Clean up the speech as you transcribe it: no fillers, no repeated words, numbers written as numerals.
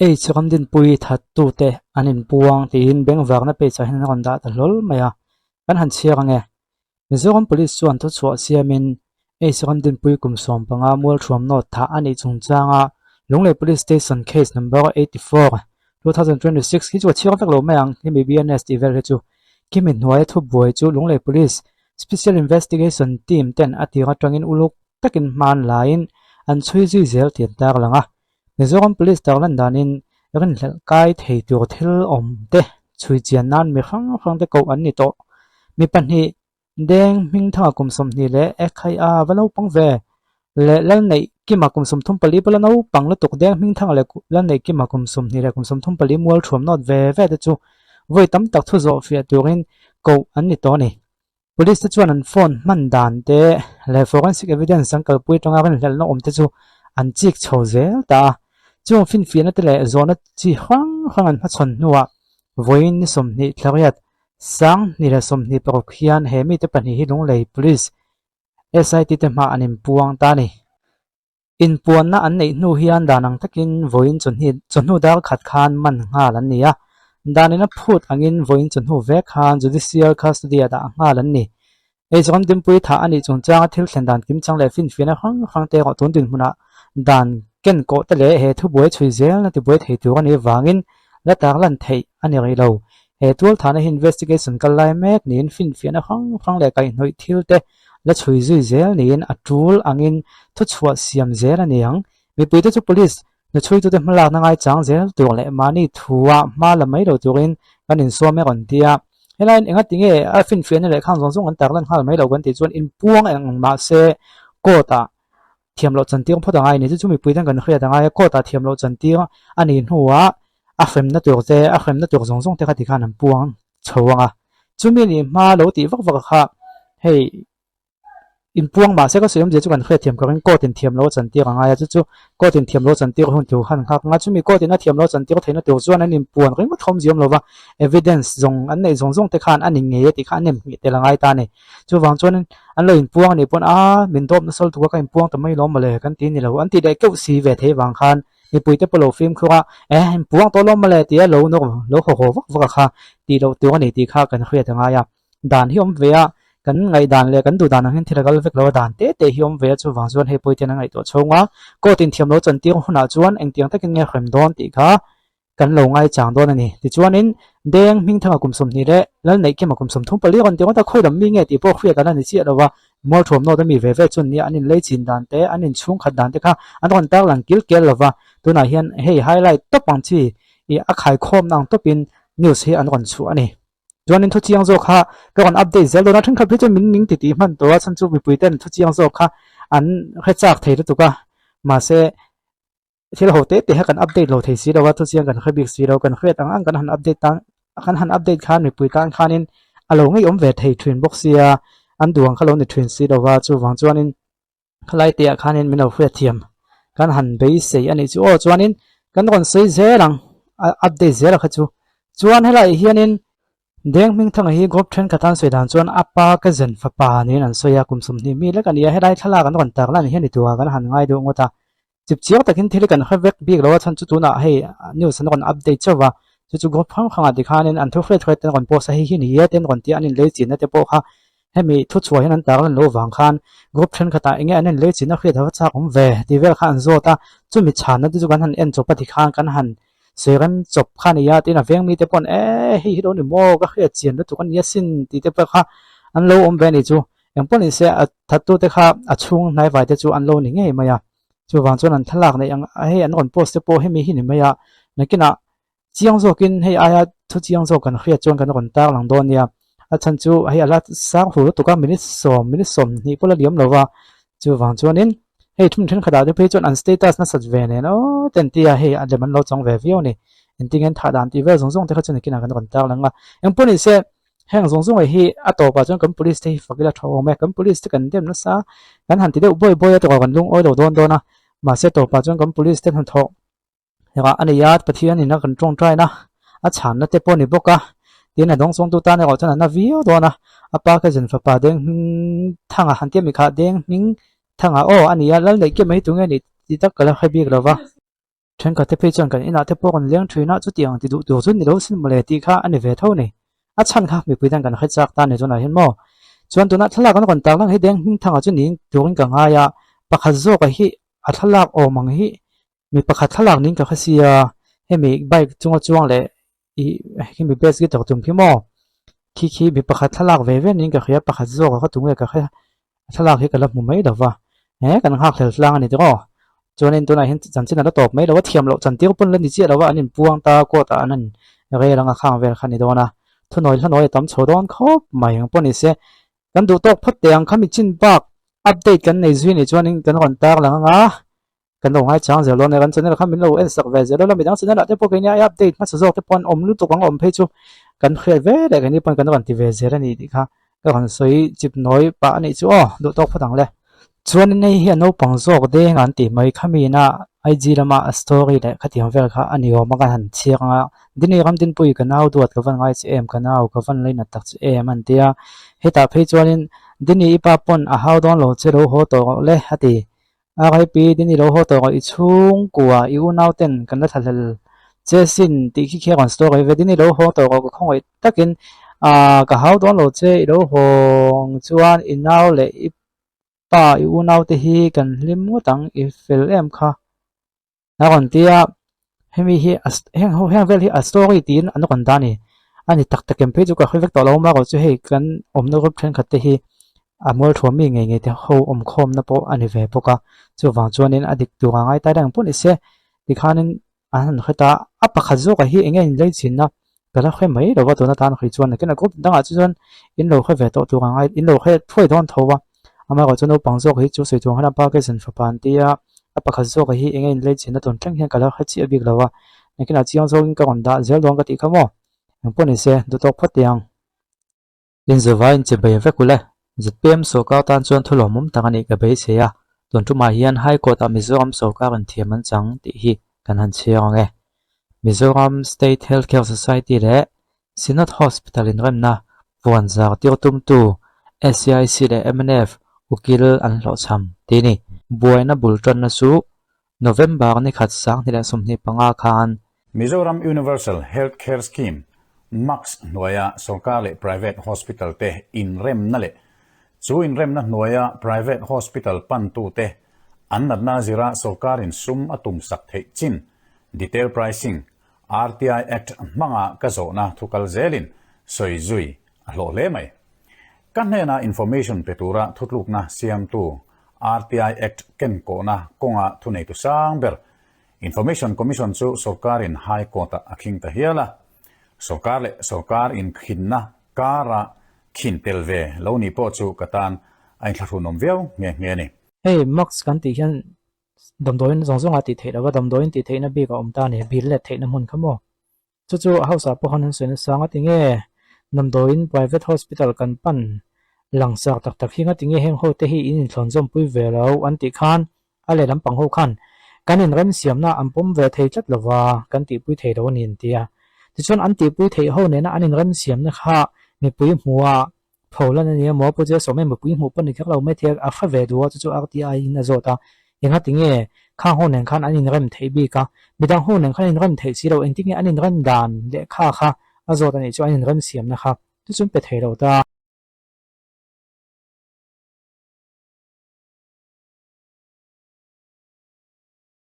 H Ramdinpuii thattute an inpuang tiin bengvarna page ah hian an rawn dah ta hlawl mai a, kan han chhiar ange. Mizoram Police chuan thuchhuah siamin H Ramdinpuii kum 15 mualthuam nawt thah a nih chungchanga Lunglei Police Station Case Number 84, 2026 hi chu a chhiar vek lo mai ang, hemi BNS tih vel hi chu. Khimi hnuaia thubuai chu Lunglei Police Special Investigation Team ten a tir atangin uluk takin hman laiin an chhui zui zel tih an tarlang a. Mizoram Police tarlan danin rinhlelh kai thei tur thil awm te chhui chian nan mi hrang hrang te koh an ni tawh. Mi pahnih Deng Hmingthanga kum 20 leh Ekhaia va naupang ve leh Lalneih Kima kum 34 pawla naupang lutuk Deng Hmingthanga leh Lalneih Kima kum 20 leh kum 34 mual thuam nawt ve ve te chu vawi tam tak thu zawh fiah turin koh an ni tawh a ni. Police te chuan an phone hman dan te leh forensic evidence an kalpui atanga rinhlelhna awm te chu an chik chho zel ta a. Chung finfiahna te leh zawhna chi hrang hrang an hmachhawn hnuah vawiin ni 20 thlariat 2026 hian he mite pahnih hi Lunglei Police SIT te hmah an inpuang ta a ni. Inpuanna an neih hnu hian dan ang takin vawiin chawhnu dar khat khan man nghal an ni a, danin a phut angin vawiin chawhnu vek khan Judicial Custody-ah dah nghal an ni. Eizawn Dimpui thah a nih chungchanga thil thlen dan kimchang leh finfiahna hrang hrang te erawh tun dinhmunah dan ken kawh te leh he thubuai chhui zelna tibuai thei tur a nih vangin la tarlan theih a ni rih lo. He tual thahna hi investigation kal lai mek niin finfiahna hrang hrang leh kaihhnawih thil te la chhui zui zel niin a tul angin thuchhuah siam zel a ni ang. Mipuite chu police hnuchhuitute hmalakna ngaichang zel tur leh mahni thua hma la mai lo turin kan insuam e rawn ti a. Helaiin engati nge a finfiahna leh khang zawng zawng an tarlan nghal mai lo kan tih chuan inpuang eng ang mahse court-ah thiam loh chantir phawt a ngai a ni. Chu chu mipuiten kan hriat a ngai a, court-ah thiam loh chantir a nih hnuah a hremna tur te, a hremna tur zawng zawng te kha tikhan an puang chho ang a. Chumi nih hma lo tih vak vak kha hei inpuang mahse ka sawi awmzia chu kan hriatthiam ka ring court in thiam loh a chantir a ngai a, chu chu court in thiam loh a chantir hun tur khan nghak ang a, chumi court in a thiam loh a chantir theihna tur chuan an inpuan ringawt kha awmzia awm lo va, evidence zawng an neih zawng zawng te khan a ni ngei a tih kha an nemhnih tel a ngai ta a ni. Chuvang chuan an lo inpuang a nih pawn a min dawp nasa lutuk a ka inpuang ta mai lawm mawle kan ti ni lo an tih leh keuh si ve thei vang khan Mipuite pawh lo fimkhur a, Eh, inpuang tawh lawm mawle tia lo nawr lo haw haw vak vak a kha tih loh tur a ni tih kha kan hriat a ngai a. Dan hi awm ve a, kan ngaihdan leh kan duhdan ang hian thil a kal vek lo a, dan te te hi awm ve a, chuvang chuan hei pawh hi ten a ngaihtuah chhung a, court in thiam lo chantir hunah chuan engtiang takin nge hrem dawn tih kha kan lo ngaichang dawn a ni. Tichuanin Deng Hmingthanga kum 20 leh Lalneihkima kum 34 rawn ti ngawt a, khawi lam mi nge tih pawh hriat an la ni chiah lo va, Mualthuam nawt a mi ve ve chuan nia an inlei chin dan te, an inchhung khat dan te kha an rawn tarlang kil kel lo va, tunah hian hei highlight tawp ang chi ih a khaikhawmna ang tawpin news hi an rawn chhuah a ni. Chuanin thuchiang zawk kha ka rawn update zel dawn a, thenkhat phei chuan min ning ti tih hman tawh a, chhan chu mipui ten thuchiang zawk kha an hre chak thei lutuk a, mahse thil ho te te kha kan update lo thei si lo a, thuchiang kan hre bik si lo, kan hriat ang ang kan han update tan kan han update khan mipui tan khanin a lo ngeiawm ve thei thin bawk sia, an duh ang kha lo ni thin si lo va, chuvang chuanin khalai te ah khanin min lo hriat thiam kan han beisei a nih chu aw chuanin kan rawn sawi zel ang update zel a kha chu chuan helaiah hianin Deng Hmingthanga hi group thenkhat an sawi dan chuan a pa ka zen fapa niin an sawi a, kum 20 mi lek a ni a, helai thlalak an rawn tarlan hian i tura kan han ngai deuh ngawt a. Chipchiar takin thil hi kan hre vek bik lo a, chhan chu tunah hei news an rawn update chauh va, chu chu group hrang hrangah tikhanin an thu hriat hriat te an rawn post a, hei hi ni e te an rawn tia an inlei chinna te pawh kha hemi thuchhuah hian an tarlan loh vang khan group thenkhatah enge an inlei chinna hriat a va chak awm ve tih vel kha an zawt a, chumi chhanna te chu kan han en chawp a tikhan kan han sawi rem chawp kha a ni a, tin a veng mite paw'n e hei hi lo ni maw ka hriat chian lutuk a nia sin tih te pawh kha an lo awm ve a ni chu. Engpawh ni se a thattute kha a chhung hnaivai te chu an lo ni ngei mai a, chuvang chuan an thlalak neih ang hei an rawn post te pawh hemi hi ni mai a, nakinah chiang zawkin hei aia thu chiang zawk kan hriat chuan kan rawn tarlang dawn nia, a chhan chu hei a la sang hu lutuk a minute sawm minute 20 pawh la liam lo va, chuvang chuanin hei thum thenkhatah te phei chuan an status nasat ve nen aw te an ti a, hei a lem an lo chang ve viau a ni, engtin nge an thah dan tih vel zawng zawng te kha chu nakinah kan rawn tarlang a, engpawh ni se. Heng zawng zawng hi a tawpah chuan kan police te hi fak ila tha awm e, kan police te kan dem nasa, kan han ti deuh bawi bawi a tawkah kan lungawi lo dawn dawn a, mahse tawpah chuan kan police te hnathawh hekah a nei a, Pathian in a kan tawngtai na a chhanna te pawh a ni bawk a, tin a dawng chawngtu tan erawh chuan a na viau dawn a, a pa ka zin fapa deng hming thanga han tia mi kha deng hming thanga aw a ni a, Lalneihkima hi tunge ni tih tak ka la hre bik lo va. Thenkhat te phei chuan kan inah te pawh kan leng thin a, chutiang ti duh tur chu ni lo sin mawle tih kha a ni ve tho ni. A chhan kha mipui tan kan hre chak ta ni tunah hian maw? Chuan tunah thlalak an rawn tak lang hi deng hming thangah chu niin turin ka ngai a, pakhat zawka hi a thlalak awm ang hi mi pakhat thlalak niin ka hre sia, hemi bike chunga chuang leh ih hemi bass guitar tum khi maw? Khi khi mi pakhat thlalak ve ve niin ka hria, pakhat zawka kha tunge ka hre Thlalak hi ka la hmu mai lo va, he kan nghakhlel tlang a ni tawh aw. Chuanin tunah hian chanchin a la tawp mai lo a, thiam loh chantir pawn la ni chiah lo a, an inpuang ta court ah an han rel ang a khang vel kha a ni dawn a. Thunawi hlanawi a tam chho dawn khawp mai ang pawh ni se. Kan duh tawk phawt teh ang khami chin bak update kan nei zui nih chuanin kan rawn tar lang ang a. Kan lo ngaichang zel dawn e, kan channel kha min lo en sak ve zel a, midang channel ah te pawh keini ai update hmasa zawk te pawh an awm lutuk ang awm phei chu kan hriat ve leh keini pawn kan rawn ti ve zel a ni tih kha ka rawn sawi chip nawi pah a nih chu aw duh tawk phawt ang le. Chuanin hei hi a naupang zawk deng an tih mai kha miin a IG lama a story leh khatiang vel kha a ni awm a kan han chhiar ang a, Dini Ramdinpui ka nau duat ka van ngai che em ka nau ka van lainat tak che em an ti a, hetah phei chuanin Dini i pa pawn a hau dawn lo che lo haw tawh rawh le a ti. RIP din i lo haw tawh rawh i chhungkua i unau ten kan la thlahlel che sin tih khi khi a rawn story ve din i lo haw tawh rawh ka khawngaih takin ah ka hau dawn lo che i lo hawng chuan i nau leh i pa i unau te hi kan hlim ngawt ang i fel em kha. A rawn ti a, hemi hi a heng ho heng vel hi a story tiin an rawn dah a ni. A ni tak tak em phei chu ka hre vek tawh lo a erawh chu hei kan awmna group thenkhat te hi a mualthuam mi ngei ngei te ho awm khawmna pawh a ni ve bawk a. Chuvang chuanin a dik tur a ngai ta reng pawh ni se tikhanin an han hre ta a, a pakhat zawkah hi eng nge in lei chin a Ka la hre mai lo va tuna tan hrui chuan nakin a group dangah chu chuan in lo hre ve tawh tur ang a, in lo hre thuai dawn tho a. Amaherawhchu chu naupang zawk hi chu sawi tur ang hian a pa Kezen fapa an ti a, a pakhat zawk hi eng nge in lei chinna tun thleng hian ka la hre chiah bik lo a, nakinah chiang zawkin ka rawn dah zel dawn ka tih kha maw? Engpawh ni se, duhtawk phawt teh ang. Inzawva in che bei vek ule. Zpm sawrkar tan chuan thu lawmawm tak a nih ka beisei a, tun tumah hian High Court ah Mizoram sawrkar in thiam an chang tih hi kan han chhiar ang e. Mizoram State Health Care Society leh Synod Hospital inremna puan zar tir tumtu SCIC leh mnf ukil an hlawhchham tih a ni. Buaina bul tanna chu November ni khat 2025 khan Mizoram Universal Health Care Scheme, MACS, hnuaia sorkar leh private hospital te inremna leh chu inremna hnuaia private hospital pantute an natna zira sorkarin sum a tumsak theih chin detail pricing, RTI Act hmanga ka zawhna thu kal zelin sawi zui a hlawh hle mai. Ka hnena information pe tura thutlukna siamtu RTI Act kenkawhna kawnga thuneitu sang ber Information Commission chu sorkarin High Court-ah a khing ta hial a. Sorkar leh sorkar inkhinna kara khin tel ve lo ni pawh chu ka tan a inthlahrunawm viau nghe nghe a ni. Hei mask kan tih hian damdawiin zawng zawng a tih theih lo va, damdawiin tih theihna bik a awm ta a ni, bill let theihna hmun kha maw? Chu chu a hausa pawh khan an sawi nasa nga tinge damdawiin private hospital kan pan langsar tak tak hi nga tinge heng ho te hi in inthlawn zawmpui ve lo an tih khan a lehlam pang ho khan kan inremsiamna an pawm ve thei tlat lova kan tihpui thei lo a ni an ti a. Tichuan an tihpui theih ho nena an inremsiamna kha mipui hmuha Tho lan a ni emaw Pu Jesawm em mipui hmuh pawh ni kher lo mai thei a, a hre ve duh a, chu chu RTI in a zawt a, enga ti nge khang ho nen khan an inrem theih bik a, midang ho nen khan an inrem theih si lo, engtin nge an inrem dan lehkha kha a zawt a nih chu an inrem siamna kha chu chu an pe thei lo ta.